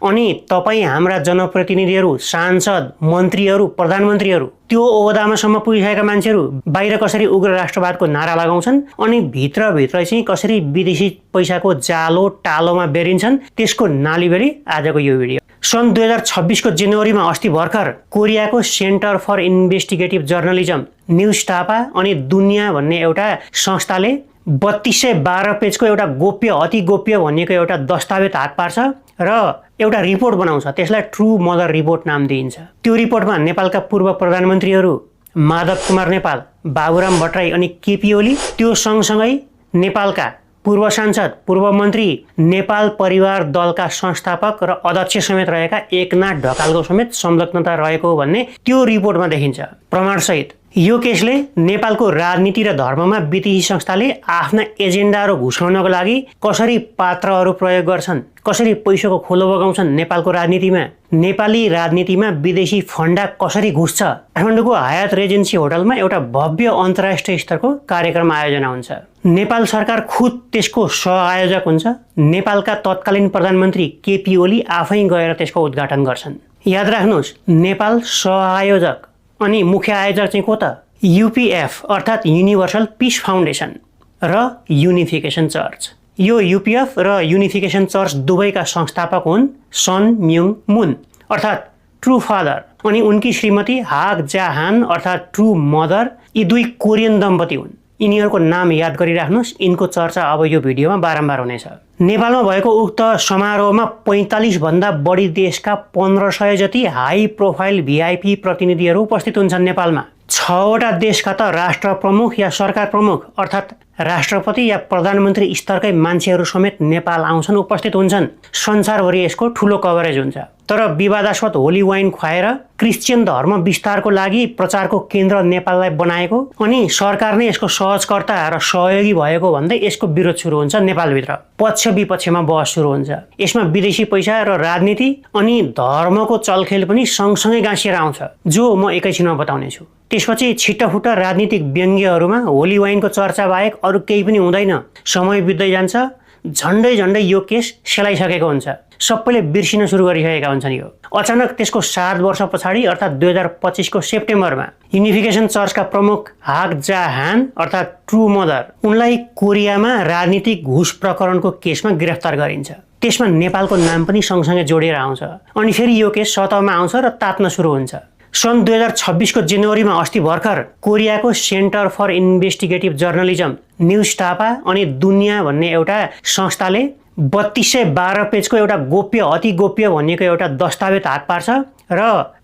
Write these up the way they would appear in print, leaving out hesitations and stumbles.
अनि तपाई हाम्रा जनप्रतिनिधिहरू, सांसद, मन्त्रीहरू, प्रधानमन्त्रीहरू त्यो ओहदामासम्म पुगिसकेका मान्छेहरू बाहिर कसरी उग्र राष्ट्रवादको नारा लगाउँछन् अनि भित्रभित्र चाहिँ कसरी विदेशी पैसाको जालो टालोमा बेरिन्छन् त्यसको नालीबेली आजको यो भिडियो। सन् 2026 को जनवरीमा अस्ति भर्खर कोरियाको सेन्टर फर इन्भेस्टिगेटिभ जर्नलिजम न्युजटापा अनि दुनिया भन्ने एउटा संस्थाले 3212 पेजको एउटा गोप्य अति गोप्य भनिएको एउटा दस्तावेज हात पार्छ र एउटा रिपोर्ट बनाउँछ। त्यसलाई ट्रु मदर रिपोर्ट नाम दिइन्छ। त्यो रिपोर्टमा नेपालका पूर्व प्रधानमन्त्रीहरू माधव कुमार नेपाल, बाबुराम भट्टराई अनि केपी ओली, त्यो सँगसँगै नेपालका पूर्व सांसद, पूर्व मन्त्री, नेपाल परिवार दलका संस्थापक र अध्यक्ष समेत रहेका एकनाथ ढकालको समेत संलग्नता रहेको भन्ने त्यो रिपोर्टमा देखिन्छ प्रमाणसहित। यो केसले नेपालको राजनीति र धर्ममा विदेशी संस्थाले आफ्ना एजेन्डाहरू घुसाउनको लागि कसरी पात्रहरू प्रयोग गर्छन्, कसरी पैसाको खोलो बगाउँछन् नेपालको राजनीतिमा, नेपाली राजनीतिमा विदेशी फन्डा कसरी घुस्छ। काठमाडौँको हयात रेजेन्सी होटलमा एउटा भव्य अन्तर्राष्ट्रिय स्तरको कार्यक्रम आयोजना हुन्छ। नेपाल सरकार खुद त्यसको सहआयोजक हुन्छ। नेपालका तत्कालीन प्रधानमन्त्री केपी ओली आफै गएर त्यसको उद्घाटन गर्छन्। याद राख्नुहोस्, नेपाल सहआयोजक अनि मुख्य आयोजक चाहिँ को त? युपीएफ अर्थात् युनिभर्सल पिस फाउन्डेसन र युनिफिकेसन चर्च। यो युपीएफ र युनिफिकेसन चर्च दुवैका संस्थापक हुन् सन म्युङ मुन अर्थात् ट्रु फादर अनि उनकी श्रीमती हाग जा हान अर्थात् ट्रु मदर। यी दुई कोरियन दम्पति हुन्। यिनीहरूको नाम याद गरिराख्नुहोस्। यिनको चर्चा अब यो भिडियोमा बारम्बार हुनेछ। नेपालमा भएको उक्त समारोहमा 45 भन्दा बढी देशका 1500 जति हाई प्रोफाइल भिआइपी प्रतिनिधिहरू उपस्थित हुन्छन्। नेपालमा 6 वटा देशका त राष्ट्र प्रमुख या सरकार प्रमुख अर्थात् राष्ट्रपति या प्रधानमन्त्री स्तरकै मान्छेहरू समेत नेपाल आउँछन्, उपस्थित हुन्छन्। संसारभरि यसको ठुलो कभरेज हुन्छ। तर विवादास्पद होली वाइन खुवाएर क्रिश्चियन धर्म विस्तारको लागि प्रचारको केन्द्र नेपाललाई बनाएको अनि सरकार नै यसको सहजकर्ता र सहयोगी भएको भन्दै यसको विरोध सुरु हुन्छ। नेपालभित्र पक्ष विपक्षमा बहस सुरु हुन्छ। यसमा विदेशी पैसा र राजनीति अनि धर्मको चलखेल पनि सँगसँगै गाँसिएर आउँछ, जो म एकैछिनमा बताउने छु। त्यसपछि छिट्टफुट्ट राजनीतिक व्यङ्ग्यहरूमा होली वाइनको चर्चा बाहेक अरू केही पनि हुँदैन। समय बित्दै जान्छ। झन्डै यो केस सेलाइसकेको हुन्छ। सबैले बिर्सिन सुरु गरिसकेका हुन्छन्। यो अचानक त्यसको 7 वर्ष पछाडि अर्थात् 2025 को सेप्टेम्बरमा युनिफिकेसन चर्चका प्रमुख हाग जा हान अर्थात् ट्रु मदर, उनलाई कोरियामा राजनीतिक घुस प्रकरणको केसमा गिरफ्तार गरिन्छ। त्यसमा नेपालको नाम पनि सँगसँगै जोडिएर आउँछ। अनि फेरि यो केस सतहमा आउँछ र तात्न सुरु हुन्छ। सन् 2026 को जनवरीमा अस्ति भर्खर कोरियाको सेन्टर फर इन्भेस्टिगेटिभ जर्नलिजम न्युजटापा अनि दुनिया भन्ने एउटा संस्थाले 3212 पेजको एउटा गोप्य अति गोप्य भनिएको एउटा दस्तावेज हात पार्छ र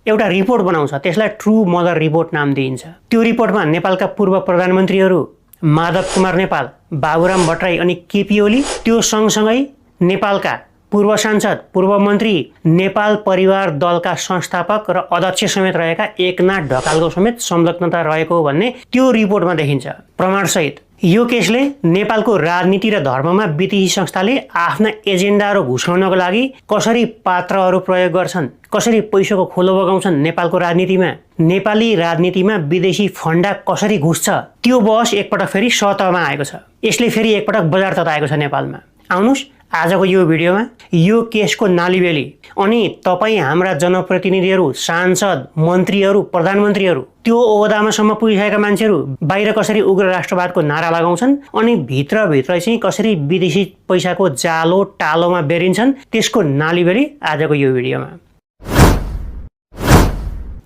एउटा रिपोर्ट बनाउँछ। त्यसलाई ट्रु मदर रिपोर्ट नाम दिइन्छ। त्यो रिपोर्टमा नेपालका पूर्व प्रधानमन्त्रीहरू माधव कुमार नेपाल, बाबुराम भट्टराई अनि केपी ओली, त्यो सँगसँगै नेपालका पूर्व सांसद, पूर्व मन्त्री, नेपाल परिवार दलका संस्थापक र अध्यक्ष समेत रहेका एकनाथ ढकालको समेत संलग्नता रहेको भन्ने त्यो रिपोर्टमा देखिन्छ प्रमाणसहित। यो केसले नेपालको राजनीति र धर्ममा विदेशी संस्थाले आफ्ना एजेन्डाहरू घुसाउनको लागि कसरी पात्रहरू प्रयोग गर्छन्, कसरी पैसाको खोलो बगाउँछन् नेपालको राजनीतिमा, नेपाली राजनीतिमा विदेशी फन्डा कसरी घुस्छ, त्यो बहस एकपटक फेरि सतहमा आएको छ। यसले फेरि एकपटक बजार तताएको छ नेपालमा। आउनुहोस् आजको यो भिडियोमा यो केसको नालीबेली अनि तपाई हाम्रा जनप्रतिनिधिहरू, सांसद, मन्त्रीहरू, प्रधानमन्त्रीहरू त्यो ओहदामासम्म पुगिसकेका मान्छेहरू बाहिर कसरी उग्र राष्ट्रवादको नारा लगाउँछन् अनि भित्रभित्र चाहिँ कसरी विदेशी पैसाको जालो टालोमा बेरिन्छन् त्यसको नालीबेली आजको यो भिडियोमा।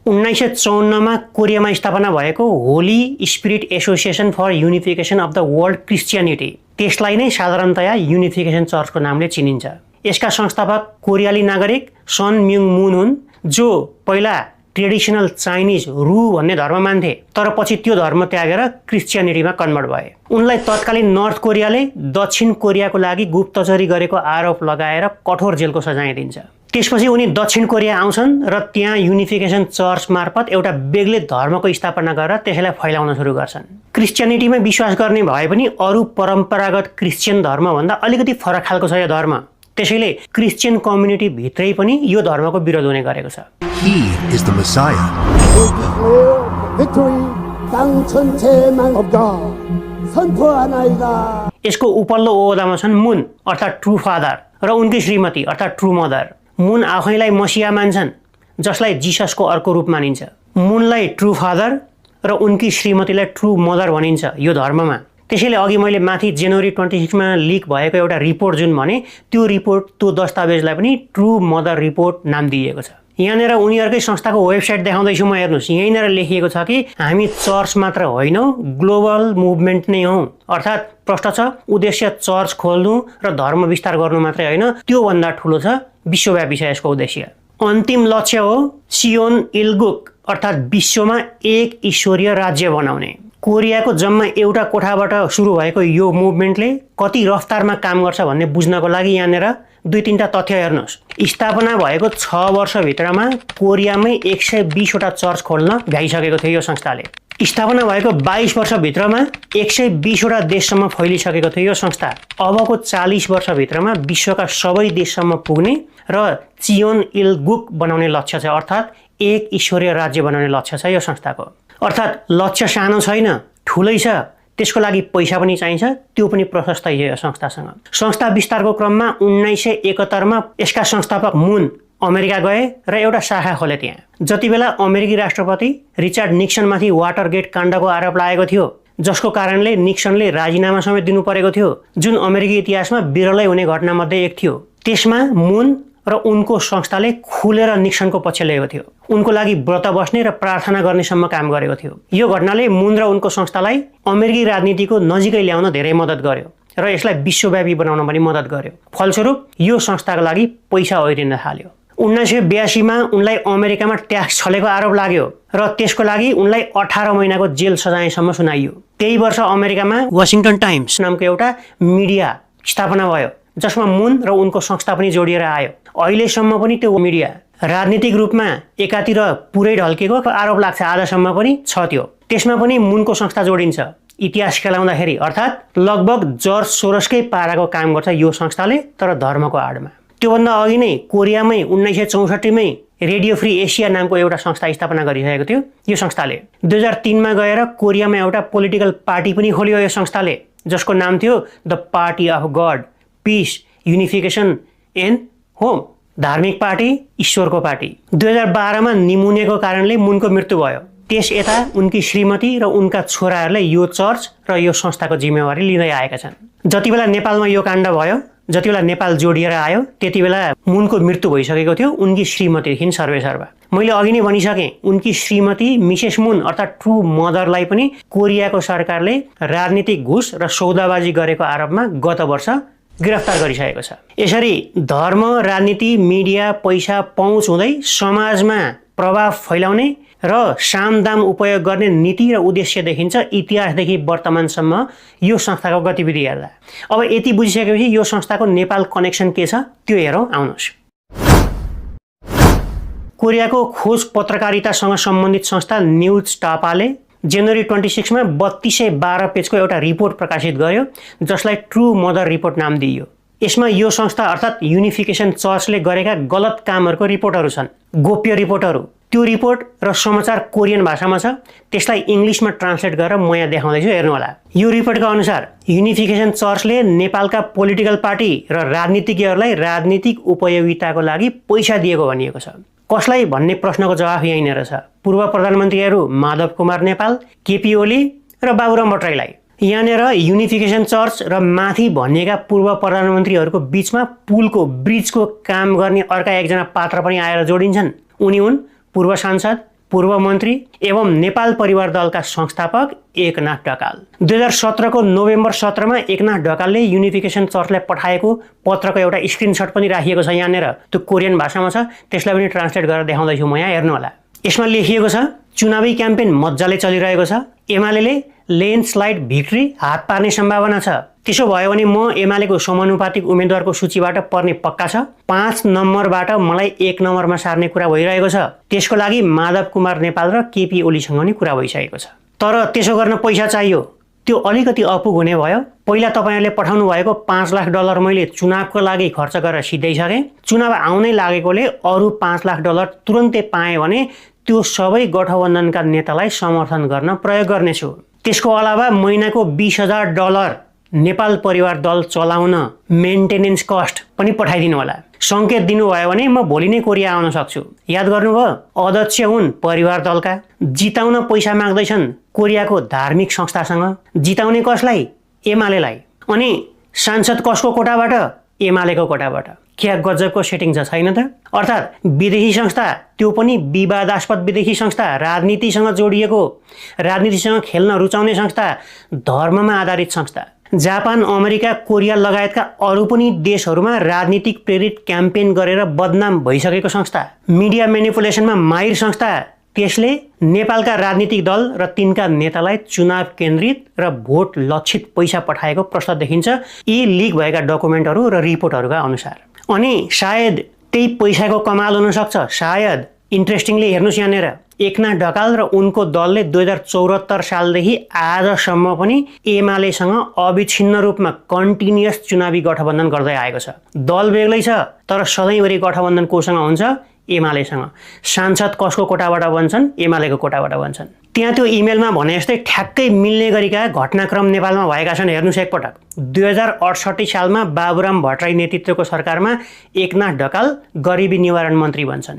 1954 मा कोरियामा स्थापना भएको holy spirit association for unification of the world Christianity, त्यसलाई नै साधारणतया युनिफिकेसन चर्चको नामले चिनिन्छ। यसका संस्थापक कोरियाली नागरिक सन म्युङ मुन हुन्, जो पहिला ट्रेडिसनल चाइनिज रु भन्ने धर्म मान्थे तर पछि त्यो धर्म त्यागेर क्रिस्चियनिटीमा कन्भर्ट भए। उनलाई तत्कालीन नर्थ कोरियाले दक्षिण कोरियाको लागि गुप्तचरी गरेको आरोप लगाएर कठोर जेलको सजाय दिन्छ। त्यसपछि उनी दक्षिण कोरिया आउँछन् र त्यहाँ युनिफिकेसन चर्च मार्फत एउटा बेग्लै धर्मको स्थापना गरेर त्यसैलाई फैलाउन सुरु गर्छन्। क्रिस्चियनिटीमा विश्वास गर्ने भए पनि अरू परम्परागत क्रिस्चियन धर्मभन्दा अलिकति फरक खालको छ यो धर्म। त्यसैले क्रिस्चियन कम्युनिटी भित्रै पनि यो धर्मको विरोध हुने गरेको छ। He is the Messiah. यसको उपल्लो ओहदामा छन् मुन अर्थात् ट्रु फादर र उनकी श्रीमती अर्थात् ट्रु मदर। मुन आफैलाई मसिहा मान्छन् जसलाई जिससको अर्को रूप मानिन्छ। मुनलाई ट्रु फादर र उनकी श्रीमतीलाई ट्रु मदर भनिन्छ यो धर्ममा। त्यसैले अघि मैले माथि जनवरी 26मा लिक भएको एउटा रिपोर्ट जुन भने त्यो रिपोर्ट त्यो दस्तावेजलाई पनि ट्रु मदर रिपोर्ट नाम दिएको छ। यहाँनिर उनीहरूकै संस्थाको वेबसाइट देखाउँदैछु म, हेर्नुहोस् यहीँनिर लेखिएको छ कि हामी चर्च मात्र होइनौँ, ग्लोबल मुभमेन्ट नै हौँ। अर्थात् प्रश्न छ उद्देश्य चर्च खोल्नु र धर्म विस्तार गर्नु मात्रै होइन, त्योभन्दा ठुलो छ विश्वव्यापी छ यसको उद्देश्य। अन्तिम लक्ष्य हो सियोन इल्गुक अर्थात् विश्वमा एक ईश्वरीय राज्य बनाउने। कोरियाको जम्मा एउटा कोठाबाट सुरु भएको यो मुभमेन्टले कति रफ्तारमा काम गर्छ भन्ने बुझ्नको लागि यहाँनिर 2-3टा तथ्य हेर्नुहोस्। स्थापना भएको 6 वर्षभित्रमा कोरियामै 120वटा चर्च खोल्न भ्याइसकेको थियो यो संस्थाले। स्थापना भएको 22 वर्षभित्रमा 120वटा देशसम्म फैलिसकेको थियो यो संस्था। अबको 40 वर्षभित्रमा विश्वका सबै देशसम्म पुग्ने र चियोन इल्गुक बनाउने लक्ष्य छ, अर्थात् एक ईश्वरीय राज्य बनाउने लक्ष्य छ यो संस्थाको। अर्थात् लक्ष्य सानो छैन, ठुलै छ। त्यसको लागि पैसा पनि चाहिन्छ, त्यो पनि प्रशस्तै छ यो संस्थासँग। संस्था विस्तारको क्रममा 1971मा यसका संस्थापक मुन अमेरिका गए र एउटा शाखा खोले त्यहाँ। जति बेला अमेरिकी राष्ट्रपति रिचार्ड निक्सनमाथि वाटरगेट काण्डको आरोप लागेको थियो, जसको कारणले निक्सनले राजीनामा समेत दिनु परेको थियो, जुन अमेरिकी इतिहासमा बिरलै हुने घटनामध्ये एक थियो। त्यसमा मुन र उनको संस्थाले खुलेर निक्सनको पक्ष लिएको थियो। उनको लागि व्रत बस्ने र प्रार्थना गर्नेसम्म काम गरेको थियो। यो घटनाले मुन र उनको संस्थालाई अमेरिकी राजनीतिको नजिकै ल्याउन धेरै मद्दत गर्यो र यसलाई विश्वव्यापी बनाउन पनि मद्दत गर्यो। फलस्वरूप यो संस्थाको लागि पैसा ओरिन थाल्यो। 1982मा उनलाई अमेरिकामा ट्याक्स छलेको आरोप लाग्यो र त्यसको लागि उनलाई 18 महिनाको जेल सजायसम्म सुनाइयो। त्यही वर्ष अमेरिकामा वाशिंगटन टाइम्स नामको एउटा मिडिया स्थापना भयो जसमा मुन र उनको संस्था पनि जोडिएर आयो। अहिलेसम्म पनि त्यो मिडिया राजनीतिक रूपमा एकातिर पुरै ढल्केको आरोप लाग्छ, आजसम्म पनि छ त्यो। त्यसमा पनि मुनको संस्था जोडिन्छ। इतिहास खेलाउँदाखेरि अर्थात् लगभग जर्ज सोरसकै पाराको काम गर्छ यो संस्थाले, तर धर्मको आडमा। त्योभन्दा अघि नै कोरियामै 1964मै रेडियो फ्री एसिया नामको एउटा संस्था स्थापना गरिसकेको थियो यो संस्थाले। 2003मा गएर कोरियामा एउटा पोलिटिकल पार्टी पनि खोल्यो यो संस्थाले, जसको नाम थियो the party of God, peace, unification and home. धार्मिक पार्टी, ईश्वरको पार्टी। 2012मा निमोनियाको कारणले मुनको मृत्यु भयो। त्यस यता उनकी श्रीमती र उनका छोराहरूले यो चर्च र यो संस्थाको जिम्मेवारी लिँदै आएका छन्। जति बेला नेपालमा यो काण्ड भयो, जति बेला नेपाल जोडिएर आयो, त्यति बेला मुनको मृत्यु भइसकेको थियो। उनकी श्रीमतीदेखि सर्वेसर्वा। मैले अघि नै भनिसकेँ, उनकी श्रीमती मिसेस मुन अर्थात् ट्रु मदरलाई पनि कोरियाको सरकारले राजनीतिक घुस र सौदाबाजी गरेको आरोपमा गत वर्ष गिरफ्तार गरिसकेको छ। यसरी धर्म, राजनीति, मिडिया, पैसा, पहुँच हुँदै समाजमा प्रभाव फैलाउने र सामदाम उपयोग गर्ने नीति र उद्देश्य देखिन्छ इतिहासदेखि वर्तमानसम्म यो संस्थाको गतिविधि हेर्दा। अब यति बुझिसकेपछि यो संस्थाको नेपाल कनेक्सन के छ त्यो हेरौँ, आउनुहोस्। कोरियाको खोज पत्रकारितासँग सम्बन्धित संस्था न्युज टापाले जनवरी 26मा 3212 पेजको एउटा रिपोर्ट प्रकाशित गर्यो जसलाई ट्रु मदर रिपोर्ट नाम दिइयो। यसमा यो संस्था अर्थात् युनिफिकेसन चर्चले गरेका गलत कामहरूको रिपोर्टहरू छन्, गोप्य रिपोर्टहरू। त्यो रिपोर्ट र समाचार कोरियन भाषामा छ, त्यसलाई इङ्ग्लिसमा ट्रान्सलेट गरेर म यहाँ देखाउँदैछु, हेर्नुहोला। यो रिपोर्टका अनुसार युनिफिकेसन चर्चले नेपालका पोलिटिकल पार्टी र राजनीतिज्ञहरूलाई राजनीतिक उपयोगिताको लागि पैसा दिएको भनिएको छ। कसलाई भन्ने प्रश्नको जवाफ यहीँनिर छ। पूर्व प्रधानमन्त्रीहरू माधव कुमार नेपाल, केपी ओली र बाबुराम भट्टराईलाई। यहाँनिर युनिफिकेसन चर्च र माथि भनिएका पूर्व प्रधानमन्त्रीहरूको बीचमा पुलको ब्रिजको काम गर्ने अर्का एकजना पात्र पनि आएर जोडिन्छन्। उनी हुन् पूर्व सांसद, पूर्व मन्त्री एवं नेपाल परिवार दलका संस्थापक एकनाथ ढकाल। 2017को नोभेम्बर 17मा एकनाथ ढकालले युनिफिकेसन चर्चलाई पठाएको पत्रको एउटा स्क्रिनसट पनि राखिएको छ यहाँनिर। त्यो कोरियन भाषामा छ, त्यसलाई पनि ट्रान्सलेट गरेर देखाउँदैछु म यहाँ, हेर्नुहोला। यसमा लेखिएको छ चुनावी क्याम्पेन मजाले चलिरहेको छ, एमाले ल्यान्डस्लाइड भिक्ट्री हात पार्ने सम्भावना छ। त्यसो भयो भने म एमालेको समानुपातिक उम्मेदवारको सूचीबाट पर्ने पक्का छ। 5 नम्बरबाट मलाई 1 नम्बरमा सार्ने कुरा भइरहेको छ। त्यसको लागि माधव कुमार नेपाल र केपी ओलीसँग नि कुरा भइसकेको छ। तर त्यसो गर्न पैसा चाहियो। त्यो अलिकति अपुग हुने भयो। पहिला तपाईहरुले पठाउनु भएको $5 लाख मैले चुनावको लागि खर्च गरेर सिधाइसकेँ। चुनाव आउनै लागेकोले अरु $5 लाख तुरुन्तै पाएँ भने त्यो सबै गठबन्धनका नेतालाई समर्थन गर्न प्रयोग गर्नेछु। त्यसको अलावा महिनाको $20,000 नेपाल परिवार दल चलाउन मेन्टेनेन्स कस्ट पनि पठाइदिनु होला। सङ्केत दिनुभयो भने म भोलि नै कोरिया आउन सक्छु। याद गर्नुभयो, अध्यक्ष हुन् परिवार दलका, जिताउन पैसा माग्दैछन् कोरियाको धार्मिक संस्थासँग। जिताउने कसलाई? एमालेलाई। अनि सांसद कसको कोटाबाट? एमालेको कोटाबाट। क्या गजबको सेटिङ छ, छैन त? अर्थात् विदेशी संस्था, त्यो पनि विवादास्पद विदेशी संस्था, राजनीतिसँग जोडिएको, राजनीतिसँग खेल्न रुचाउने संस्था, धर्ममा आधारित संस्था। जापान, अमेरिका, कोरिया लगायतका अरू पनि देशहरूमा राजनीतिक प्रेरित क्याम्पेन गरेर बदनाम भइसकेको संस्था, मिडिया मेनिपुलेसनमा माहिर संस्था। त्यसले नेपालका राजनीतिक दल र तिनका नेतालाई चुनाव केन्द्रित र भोट लक्षित पैसा पठाएको प्रश्न देखिन्छ यी लिक भएका डकुमेन्टहरू र रिपोर्टहरूका अनुसार। अनि सायद त्यही पैसाको कमाल हुन सक्छ। सायद इन्ट्रेस्टिङली हेर्नुहोस्, यहाँनिर एकनाथ ढकाल र उनको दलले 2074 सालदेखि आजसम्म पनि एमालेसँग अविच्छिन्न रूपमा कन्टिन्युअस चुनावी गठबन्धन गर्दै आएको छ। दल बेग्लै छ तर सधैँभरि गठबन्धन कोसँग हुन्छ? एमालेसँग। सांसद कसको कोटाबाट बन्छन्? एमालेको कोटाबाट बन्छन्। त्यहाँ त्यो इमेलमा भने जस्तै ठ्याक्कै मिल्ने गरिका घटनाक्रम नेपालमा भएका छन्। हेर्नुहोस् एकपटक, 2068 सालमा बाबुराम भट्टराई नेतृत्वको सरकारमा एकनाथ ढकाल गरिबी निवारण मन्त्री बन्छन्।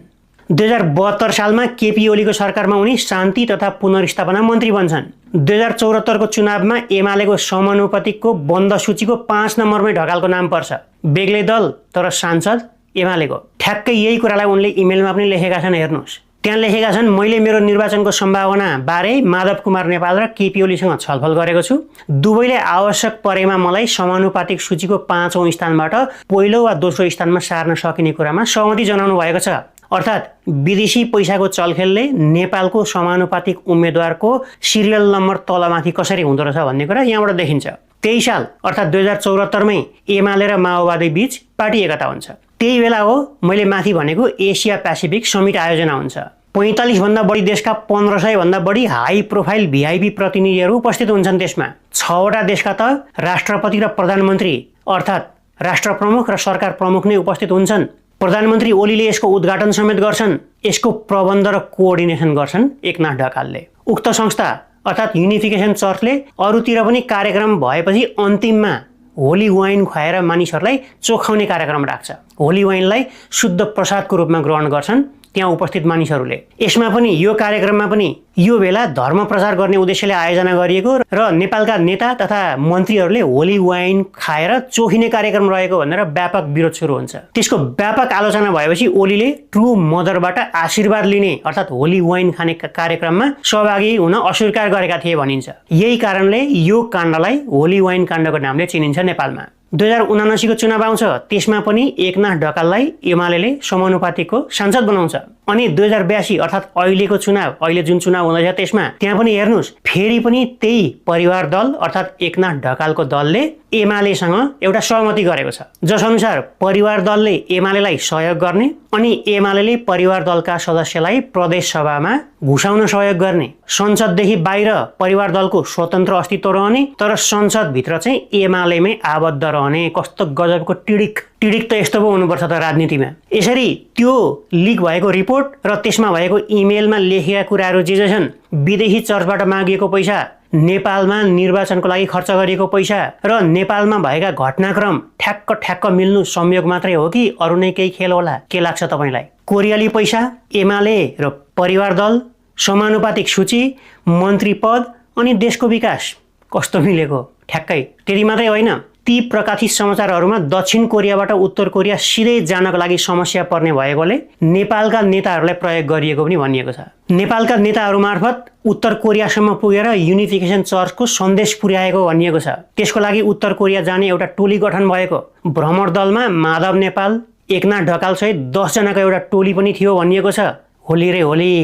2072 सालमा केपी ओलीको सरकारमा उनी शान्ति तथा पुनर्स्थापना मन्त्री बन्छन्। 2074 को चुनावमा एमालेको समानुपातिकको बन्द सूचीको 5 नम्बरमै ढकालको नाम पर्छ। बेग्लै दल तर सांसद एमालेको। ठ्याक्कै यही कुरालाई उनले इमेलमा पनि लेखेका छन्। हेर्नुहोस्, त्यहाँ लेखेका छन्, मैले मेरो निर्वाचनको सम्भावना बारे माधव कुमार नेपाल र केपी ओलीसँग छलफल गरेको छु। दुवैले आवश्यक परेमा मलाई समानुपातिक सूचीको 5औं स्थानबाट पहिलो वा दोस्रो स्थानमा सार्न सकिने कुरामा सहमति जनाउनु भएको छ। अर्थात् विदेशी पैसाको चलखेलले नेपालको समानुपातिक उम्मेदवारको सिरियल नम्बर तलमाथि कसरी हुँदो रहेछ भन्ने कुरा यहाँबाट देखिन्छ। त्यही साल अर्थात् 2074 मै एमाले र माओवादी बीच पार्टी एकता हुन्छ। त्यही बेला हो मैले माथि भनेको एसिया पेसिफिक समिट आयोजना हुन्छ। 45 भन्दा बढी देशका 1500 भन्दा बढी हाई प्रोफाइल भिआइपी प्रतिनिधिहरू उपस्थित हुन्छन्। त्यसमा 6 वटा देशका त राष्ट्रपति र प्रधानमन्त्री अर्थात् राष्ट्र प्रमुख र सरकार प्रमुख नै उपस्थित हुन्छन्। प्रधानमन्त्री ओलीले यसको उद्घाटन समेत गर्छन्। यसको प्रबन्ध र कोअर्डिनेसन गर्छन् एकनाथ ढकालले। उक्त संस्था अर्थात् युनिफिकेसन चर्चले अरूतिर पनि कार्यक्रम भएपछि अन्तिममा होली वाइन खुवाएर मानिसहरूलाई चोखाउने कार्यक्रम राख्छ। होली वाइनलाई शुद्ध प्रसादको रूपमा ग्रहण गर्छन् त्यहाँ उपस्थित मानिसहरूले। यसमा पनि यो कार्यक्रममा पनि यो बेला धर्म प्रचार गर्ने उद्देश्यले आयोजना गरिएको र नेपालका नेता तथा मन्त्रीहरूले होली वाइन खाएर चोखिने कार्यक्रम रहेको भनेर व्यापक विरोध सुरु हुन्छ। त्यसको व्यापक आलोचना भएपछि ओलीले ट्रु मदरबाट आशीर्वाद लिने अर्थात् होली वाइन खाने कार्यक्रममा सहभागी हुन अस्वीकार गरेका थिए भनिन्छ। यही कारणले यो काण्डलाई होली वाइन काण्डको नामले चिनिन्छ नेपालमा। 2079 को चुनाव आउँछ। त्यसमा पनि एकनाथ ढकाललाई एमालेले समानुपातिकको सांसद बनाउँछ। अनि 2082 अर्थात् अहिलेको चुनाव, अहिले जुन चुनाव हुँदैछ त्यसमा त्यहाँ पनि हेर्नुहोस्, फेरि पनि त्यही परिवार दल अर्थात् एकनाथ ढकालको दलले एमालेसँग एउटा सहमति गरेको छ, जसअनुसार परिवार दलले एमालेलाई सहयोग गर्ने अनि एमालेले परिवार दलका सदस्यलाई प्रदेश सभामा घुसाउन सहयोग गर्ने, संसददेखि बाहिर परिवार दलको स्वतन्त्र अस्तित्व रहने तर संसदभित्र चाहिँ एमालेमै आबद्ध रहने। कस्तो गजबको टिडिक त यस्तो पो हुनुपर्छ त राजनीतिमा। यसरी त्यो लिक भएको रिपोर्ट र त्यसमा भएको इमेलमा लेखेका कुराहरू जे छन्, विदेशी चर्चबाट मागिएको पैसा, नेपालमा निर्वाचनको लागि खर्च गरिएको पैसा र नेपालमा भएका घटनाक्रम ठ्याक्क मिल्नु संयोग मात्रै हो कि अरू नै केही खेल होला? के लाग्छ तपाईलाई? कोरियाली पैसा, एमाले र परिवार दल, समानुपातिक सूची, मन्त्री पद अनि देशको विकास कस्तो मिलेको? ठ्याक्कै त्यति मात्रै होइन, ती प्रकाशित समाचारहरूमा दक्षिण कोरियाबाट उत्तर कोरिया सिधै जानको लागि समस्या पर्ने भएकोले नेपालका नेताहरूलाई प्रयोग गरिएको पनि भनिएको छ। नेपालका नेताहरू मार्फत उत्तर कोरियासम्म पुगेर युनिफिकेसन चर्चको सन्देश पुर्याएको भनिएको छ। त्यसको लागि उत्तर कोरिया जाने एउटा टोली गठन भएको। भ्रमण दलमा माधव नेपाल, एकनाथ ढकाल सहित 10 जनाको एउटा टोली पनि थियो भनिएको छ। होली रे होली,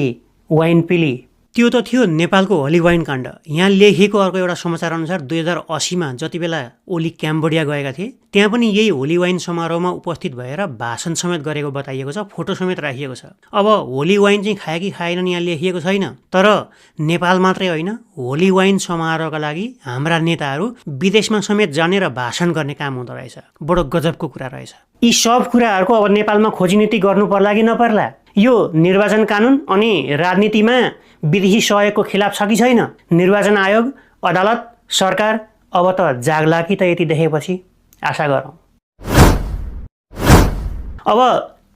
वाइन पिली। त्यो त थियो नेपालको होली वाइन काण्ड। यहाँ लेखिएको अर्को एउटा समाचार अनुसार 2080 मा जति बेला ओली क्याम्बोडिया गएका थिए त्यहाँ पनि यही होली वाइन समारोहमा उपस्थित भएर भाषण समेत गरेको बताइएको छ, फोटो समेत राखिएको छ। अब होली वाइन चाहिँ खाए कि खाएनन् यहाँ लेखिएको छैन, तर नेपाल मात्रै होइन, होली वाइन समारोहका लागि हाम्रा नेताहरू विदेशमा समेत जाने र भाषण गर्ने काम हुँदो रहेछ। बडो गजबको कुरा रहेछ। यी सब कुराहरूको अब नेपालमा खोजीनीति गर्नु पर्ला कि नपर्ला? यो निर्वाचन कानुन अनि राजनीतिमा विदेशी सहयोगको खिलाफ छ कि छैन? निर्वाचन आयोग, अदालत, सरकार अब त जाग्ला कि त यति देखेपछि? आशा गरौँ। अब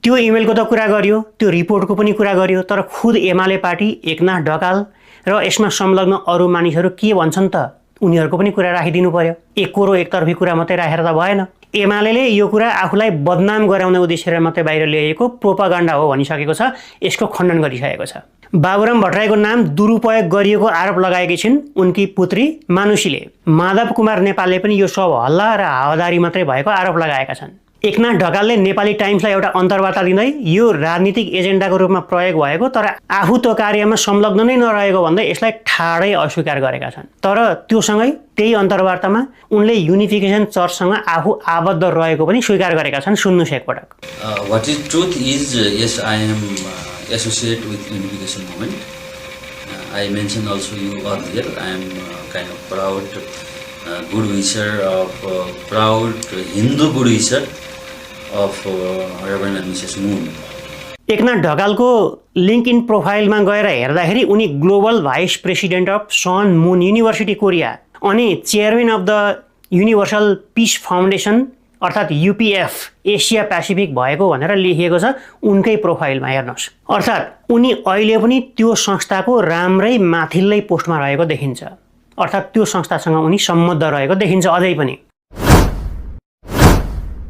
त्यो इमेलको त कुरा गरियो, त्यो रिपोर्टको पनि कुरा गरियो, तर खुद एमाले पार्टी, एकनाथ ढकाल र यसमा संलग्न अरू मानिसहरू के भन्छन् त उनीहरूको पनि कुरा राखिदिनु पर्यो। एकरो एकतर्फी कुरा मात्रै राखेर त भएन। एमाले यो कुरा आफूलाई बदनाम गराउने उद्देश्यले मात्रै बाहिर ल्याएको प्रोपागान्डा हो भनिसकेको छ, यसको खण्डन गरिसकेको छ। बाबुराम भट्टराईको नाम दुरुपयोग गरिएको आरोप लगाएकी छिन् उनकी पुत्री मानुषीले। माधव कुमार नेपालले पनि यो सब हल्ला र हावादारी मात्रै भएको आरोप लगाएका छन्। एकनाथ ढकालले नेपाली टाइम्सलाई एउटा अन्तर्वार्ता दिँदै यो राजनीतिक एजेन्डाको रूपमा प्रयोग भएको तर आफू त्यो कार्यमा संलग्न नै नरहेको भन्दै यसलाई ठाडै अस्वीकार गरेका छन्। तर त्योसँगै त्यही अन्तर्वार्तामा उनले युनिफिकेसन चर्चसँग आफू आबद्ध रहेको पनि स्वीकार गरेका छन्। सुन्नुहोस् एकपटक। What is truth is, yes, I am associated with Unification Movement. I mentioned also you earlier, I am kind of proud good wisher of proud Hindu good wisher of Reverend Mrs. Moon. Eknath ढकालको लिङ्कइन प्रोफाइलमा गएर हेर्दाखेरि उनी global vice president of Sun Moon University Korea अनि chairman of the universal peace foundation अर्थात् UPF Asia Pacific भएको भनेर लेखिएको छ उनकै प्रोफाइलमा। हेर्नुहोस्, अर्थात् उनी अहिले पनि त्यो संस्थाको राम्रै माथिल्लै पोस्टमा रहेको देखिन्छ, अर्थात् त्यो संस्थासँग उनी सम्बद्ध रहेको देखिन्छ अझै पनि।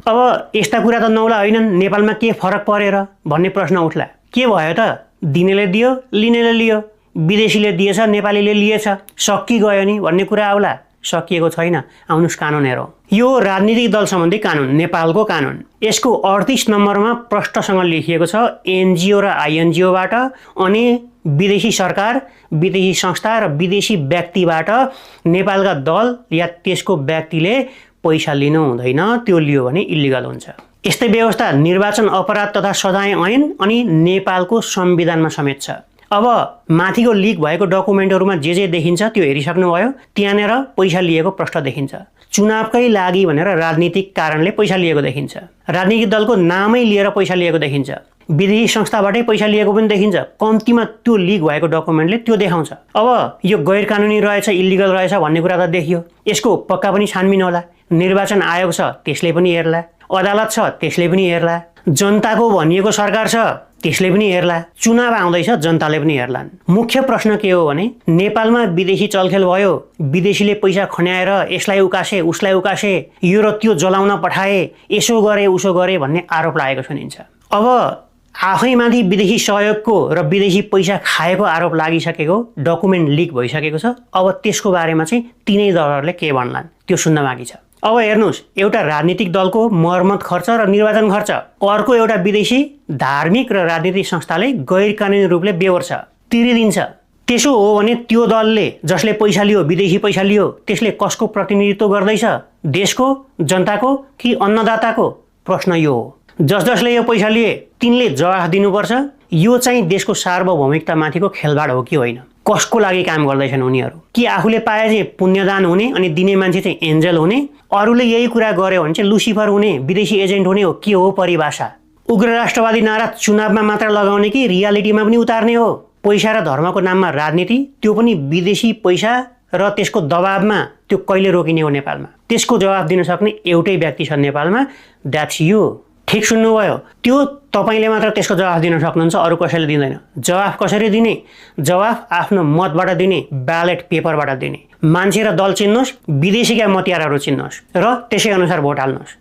अब यस्ता कुरा त नौला होइनन्, नेपालमा के फरक परेर भन्ने प्रश्न उठ्ला। के भयो त? दिनेले दियो, लिनेले लियो, विदेशीले दिएछ, नेपालीले लिएछ, सकिगयो नि भन्ने कुरा आउला। सकिएको छैन। आउनुहोस् कानुन हेरौँ। यो राजनीतिक दल सम्बन्धी कानुन, नेपालको कानुन, यसको 38 नम्बरमा प्रष्टसँग लेखिएको छ एनजिओ र आइएनजिओबाट अनि विदेशी सरकार, विदेशी संस्था र विदेशी व्यक्तिबाट नेपालका दल या त्यसको व्यक्तिले पैसा लिनु हुँदैन, त्यो लियो भने इलिगल हुन्छ। यस्तै व्यवस्था निर्वाचन अपराध तथा सजाय ऐन अनि नेपालको संविधानमा समेत छ। अब माथिको लिक भएको डकुमेन्टहरूमा जे देखिन्छ त्यो हेरिसक्नुभयो। त्यहाँनिर पैसा लिएको प्रश्न देखिन्छ। चुनावकै लागि भनेर राजनीतिक कारणले पैसा लिएको देखिन्छ। राजनीतिक दलको नामै लिएर पैसा लिएको देखिन्छ। विदेशी संस्थाबाटै पैसा लिएको पनि देखिन्छ। कम्तीमा त्यो लिक भएको डकुमेन्टले त्यो देखाउँछ। अब यो गैर कानुनी रहेछ, इलिगल रहेछ भन्ने कुरा त देखियो। यसको पक्का पनि छानबिन होला। निर्वाचन आयोग छ, त्यसले पनि हेर्ला। अदालत छ, त्यसले पनि हेर्ला। जनताको भनिएको सरकार छ, त्यसले पनि हेर्ला। चुनाव आउँदैछ, जनताले पनि हेर्लान्। मुख्य प्रश्न के हो भने नेपालमा विदेशी चलखेल भयो, विदेशीले पैसा खन्याएर यसलाई उकासे उसलाई उकासे, यो र त्यो जलाउन पठाए, यसो गरे उसो गरे भन्ने आरोप लागेको सुनिन्छ। अब आफैमाथि विदेशी सहयोगको र विदेशी पैसा खाएको आरोप लागिसकेको डकुमेन्ट लिक भइसकेको छ। अब त्यसको बारेमा चाहिँ तिनै दलहरूले के भन्लान् त्यो सुन्न बाँकी छ। अब हेर्नुहोस्, एउटा राजनीतिक दलको मर्मत खर्च र निर्वाचन खर्च, अर्को एउटा विदेशी धार्मिक र राजनीतिक संस्थाले गैर कानुनी रूपले बेहोर्छ, तिरिदिन्छ। त्यसो हो भने त्यो दलले जसले पैसा लियो, विदेशी पैसा लियो, त्यसले कसको प्रतिनिधित्व गर्दैछ? देशको, जनताको कि अन्नदाताको? प्रश्न यो हो। जसले यो पैसा लिए तिनले जवाफ दिनुपर्छ। यो चाहिँ देशको सार्वभौमिकता माथिको खेलबाड हो कि होइन? कसको लागि काम गर्दैछन् उनीहरू? कि आफूले पाए चाहिँ पुण्यदान हुने अनि दिने मान्छे चाहिँ एन्जल हुने, अरूले यही कुरा गर्यो भने चाहिँ लुसिफर हुने, विदेशी एजेन्ट हुने हो? के हो परिभाषा? उग्र राष्ट्रवादी नारा चुनावमा मात्र लगाउने कि रियालिटीमा पनि उतार्ने हो? पैसा र धर्मको नाममा राजनीति, त्यो पनि विदेशी पैसा र त्यसको दबावमा, त्यो कहिले रोकिने हो नेपालमा? त्यसको जवाफ दिन सक्ने एउटै व्यक्ति छ नेपालमा, द्याट्स यु। ठिक सुन्नुभयो। त्यो तपाईले मात्र त्यसको जवाफ दिन सक्नुहुन्छ, अरू कसैले दिँदैन। जवाफ कसरी दिने? जवाफ आफ्नो मतबाट दिने, ब्यालेट पेपरबाट दिने। मान्छे र दल चिन्नुहोस्, विदेशीका मतियारहरू चिन्नुहोस् र त्यसै अनुसार भोट हाल्नुहोस्।